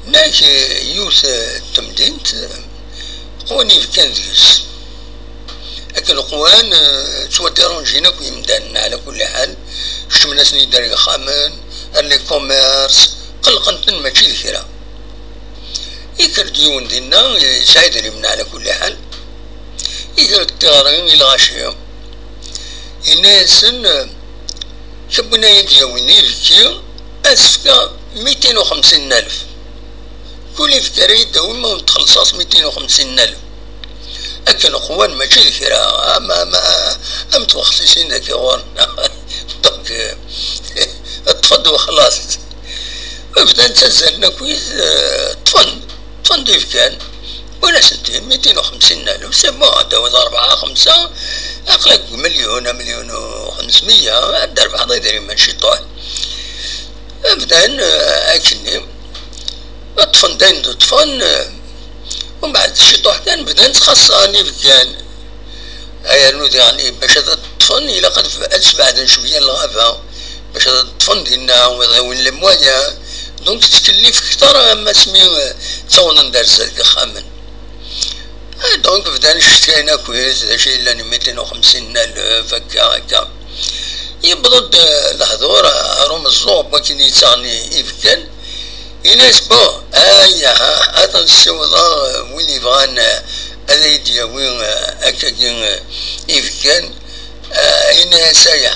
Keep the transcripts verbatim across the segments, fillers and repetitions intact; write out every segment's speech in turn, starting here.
Nnak yiwet n temdint qwan ibkan deg-s. Akken qwan, eh, ttwadirunjin akk yimdanen, ɛla kulli ḥal, kecmen-asen-id ar yexxamen, ar les commerces, qellqen-ten mačči d kra. Ikker-d yiwen dinna, yesɛa idrimen ɛla kulli ḥal, iger-d tiɣri i lɣaci, yenna-yasen: "Kewwin ay ad yawin ibekki, ad s-fkeɣ mitin u xemsin alef. Kul ibekki ara yi-d-tawim, ad wen-d-xellṣeɣ s mitin u xemsin alef." Akken qwan mačči d kra, am, am, am twexsisin dagi ɣur-neɣ. Donc, ṭṭfen-d wexlaṣ. Bdan ttazzalen akkit, eh, ṭṭfen, ṭṭfen-d ibkan. Wwin-asen-t-id mitin u xemsin alef, c'est bon, ad d-tawiḍ rebɛa, xemsa, aql-ak deg milyun, milyun u xemsmeyya, ad d-trebḥeḍ idrimen ciṭuḥ. Bdan, eh, akkenni. Ṭṭfen-d ayen d-ṭṭfen, eh, umbeɛd ciṭuḥ kan bdan ttxaṣṣan ibkan. Ay rnu diɣen bac ad ṭṭfen, ilaq ad, ad sbeɛden cwiya n lɣaba, bac ad ṭṭfen dinna, ad awin les moyens. Donc tettkellif kter am asmi, eh, ttawḍen-d ar zdat deg ixxamen. Eh, donc bdan ccetkayen akkit, d acu yellan mitin u xemsin alef, akka, akka. Yewweḍ-d, eh, lehdur ar umeẓẓuɣ n wakken yettaɣen i-, ibekkan. Ini-as: "Bon, aya, ad ten-ssiwḍeɣ, eh, win yebɣan, eh, ad ay-d-yawi, eh, akkagi, eh, ibekkan, eh, ini-as aya,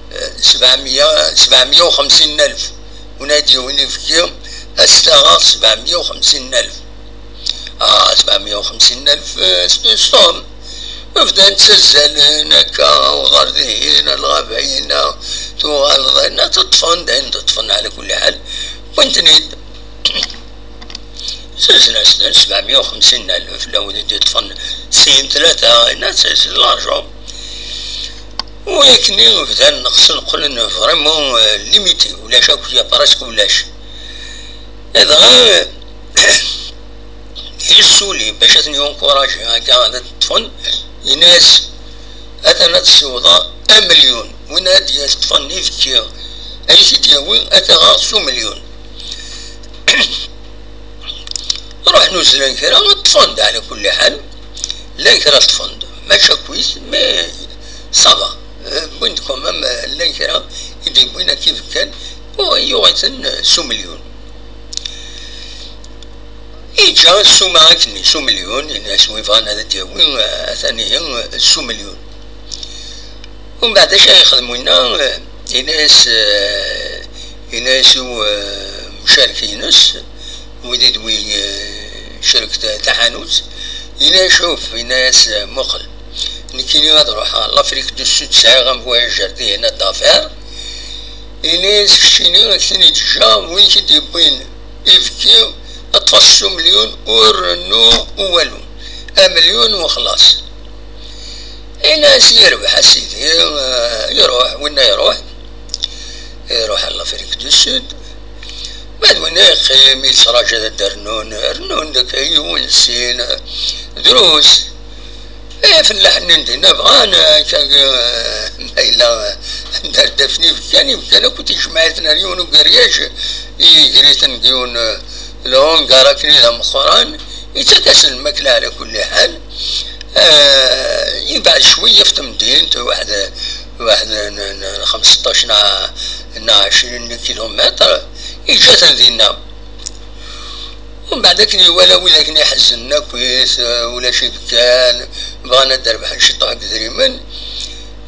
eh, sebɛemya, sebɛemya u xemsin alef, win ay-d-yawin ibekki, ad s-t-aɣeɣ sebɛemya u xemsin alef." Ah, sebɛemya u xemsin alef, eh, s-, s-, s-, Bdan ttazzalen akka, uɣal dihin, lɣaba-inna, tuɣaleḍ, inna teṭṭfen-d ayen teṭṭfen, ɛla kulli ḥal, wwin-ten-id. Ttazzlen-asen sebɛemya u xemsin alef, fell-awen i d-iṭṭfen sin, tlata, inna c'est, c'est de l'argent. U yakni bdan neqsen, qqlen vraiment, euh, limité, ulac akk, ya presque ulac. Dɣa yessuli bac ad ten-yunkuraji akka ad ṭṭfen, yenna-as: "Atan ad ssiwḍeɣ amelyun, win ad d-yeṭṭfen ibekki, ay t-id-yawi, ad t-aɣeɣ s umelyun." Ruḥen uzzlen kra, ṭṭfen-d, ɛla kulli ḥal, llan kra ṭṭfen-d, mačči akkit, mais ça va. Euh, wwin-d quand même, euh, llan kra i d-yewwin akka ibekkan, u yuɣ-iten, euh, s umelyun. Iǧǧa ssuma akkenni s umelyun, yenna-as: "Wi bɣan ad d-yawi, euh, atan ihi, euh, s umelyun." Umbeɛd acu ara yexdem winna? Euh, yenna-as, euh, yenna-as i umcerk-ines, wid i d wi, eh, cerk ta-, taḥanut, yenna-as: "Cuf," yenna-as, eh, "muqel, nekkini ad ruḥeɣ ɣer l'Afrique du Sud, sɛiɣ un voyageur dihin ad d-affaire." Yenna-as: "Keččini ad k-ten-id-ǧǧeɣ, win k-id-yewwin ibekki, ṭṭef-as s umelyun, ur rennu uwalu, amelyun u xlaṣ." Yenna-as: "Yerbeḥ a sidi." Eh, iruḥ, winna iruḥ, iruḥ ɣer l'Afrique du Sud. Ma d winna yeqqim, yettraǧu ad d-rnun, rnun deg yiwen, sin, drus. Eh, fellah-nni n dinna bɣan, eh, akka, eh, ma yella, eh, anda ara d-afen ibekkan, ibekkan akk tijmaɛit n yiwen ugeryac, iger-iten deg yiwen, eh, lhangar akken d ameqqran, yettak-asen lmakla ɛla kulli ḥal. Eh, yebɛed cwiya ɣef temdint, waḥed, waḥed n, n, n xemseṭṭac neɣ, neɣ ɛecrin kilumitr, yeǧǧa-ten dinna. Umbeɛd akken iwala wid akken iḥeznen akkit, eh, ulac ibekkan, bɣan ad d-rebḥen ciṭuḥ n yedrimen,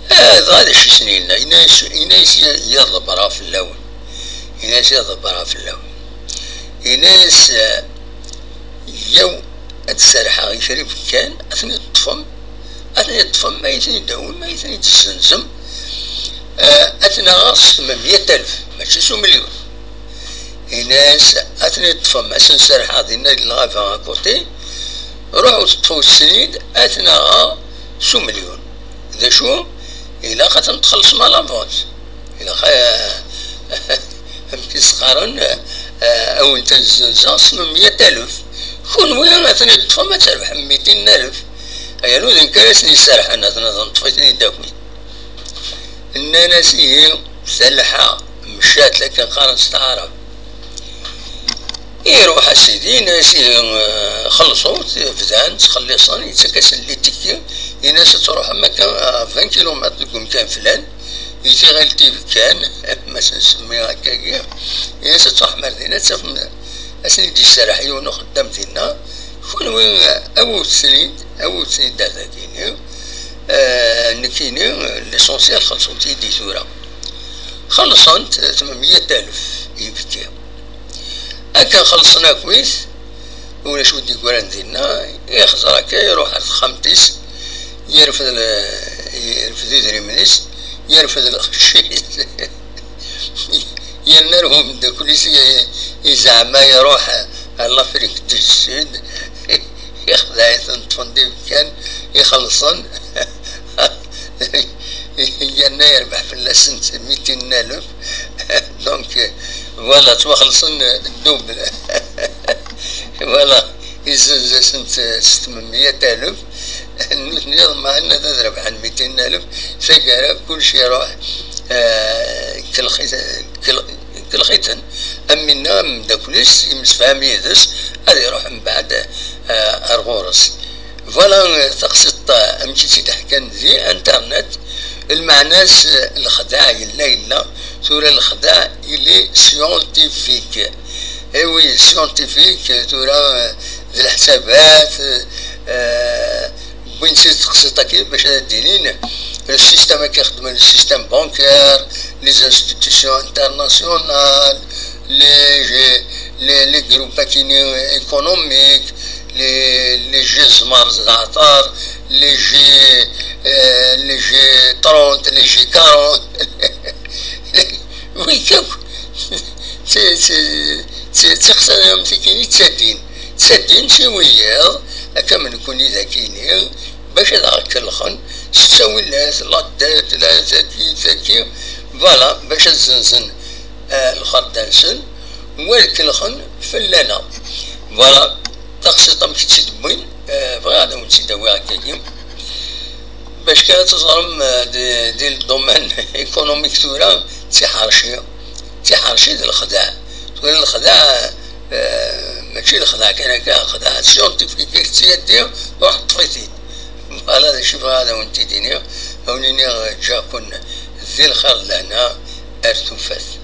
eh, dɣa d acu i sen-yenna? Yenna-yas, yenna-yas ya, ya ḍebreɣ fell-awen. Yenna-yas ya ḍebreɣ fell-awen. Yenna-yas, eh, yaw ad serrḥeɣ i kra ibekkan, ad ten-id-teṭṭfem, ad ten-id-teṭṭfem, ma ad ten-id-tawim, ma ad ten-id-tessenzem, eh, ad ten-aɣeɣ s tmemya alef, mačči s umelyun. Ini-as, ad ten-id-ṭṭfem, ad sen-serrḥeɣ dinna di lɣaba à côté, ruḥ u teṭṭfew-ten-id, ad ten-aɣeɣ s umelyun. D acu? Ilaq ad ten-txellṣem à l'avance. Ilaq, eh, amek i s-qqaren, eh, ad wen-ten-zzenzeɣ s tmemya alef. Kunwi ad ten-id-teṭṭfem ad trebḥem mitin alef. Aya d nekk ara sen-iserrḥen, ad ten-, ad ten-neṭṭef i ten-id-akit. Nnan-as: "Ihi, talḥa mcat, akken qqaren s taɛrabt." Iruḥ a sidi, yenna-as ihi, eh, xellṣu-t, bdan ttxelliṣen, yettak-asen les tickets, yenna-as ad truḥem akka, eh, vingt kilomètres deg umkan flan, i tiɣilt ibekkan, ma s-nsemmi akkagi, yenna-as ad truḥem ar dinna, ad tafem, ad sen-id-iserreḥ yiwen uxeddam dinna, kunwi, eh, awit-ten-id, awit-ten-id ar dagini, eh, nekkini, eh, l'essentiel xellṣent-iyi-d i tura. Xellṣent, eh, tmemya alef ibekki. Akken xellṣen akkit, ulac wi d-yeggran dinna, ixẓer akka, iruḥ ar texxamt-is, yerfed l-, yerfed idrimen-is, yerfed lqecc-is. Yerna ar umeddakel-is i, i zeɛma iruḥ ar l'Afrique du Sud, ixdeɛ-iten, ṭṭfen-d ibekkan, ixellṣen. Yerna yerbeḥ fell-asen mitin n alef. Donc, voilà, ttwaxellṣen double. Voilà, izzenz-asen s tmemya alef. Nutni ḍemɛen ad rebḥen mitin n alef. Taggara, kullec iruḥ, eh, kellex-, kel-, kellex-iten. Am winna, ameddakel-is, yemsefham yid-s, ad iruḥ mbeɛd, eh, ar ɣur-s. Voilà, eh, taqsiṭ, eh, amek i tt-id-ḥkan di internet, lmeɛna-s, eh, lexdeɛ yella, yella, tura lexdeɛ il est scientifique. Eh oui, scientifique, eh, tura, eh, d leḥsabat, eh, wwin-tt-id taqsiṭ-agi bac ad d-inin le système-agi ixeddmen, le système bancaire, les institutions internationales, les, les, les groupes-agi économiques, les, les G zéro, les G, euh, les G trente, les G quarante. Oui, d tixsayam tikini ttadin. Ttadin si wiyaḍ, akka am nekuni d akini, bac ad aɣ-kellxen s ttawilat, la dette, la tagi, tagi. Voilà, bac ad zenzen, eh, lxerda-nsen, wa ad kellxen fell-aneɣ. Voilà, taqsiṭ amek i tt-id-wwin, eh, bɣiɣ ad awen-tt-id-awiɣ akkagi. Bac kan ad teẓrem, eh, di, di le domaine économique tura, d tiḥerci, d tiḥerci d lexdeɛ. Tura lexdeɛ, eh, mačči lexdeɛ kan akka, lexdeɛ scientifique, i k-tt-yaddi, ruḥ ṭṭef-it-id. Voilà, d acu i bɣiɣ ad awen-t-id-iniɣ, ad awen-iniɣ ǧǧiɣ-ken di lxir d lehna, ar tufat.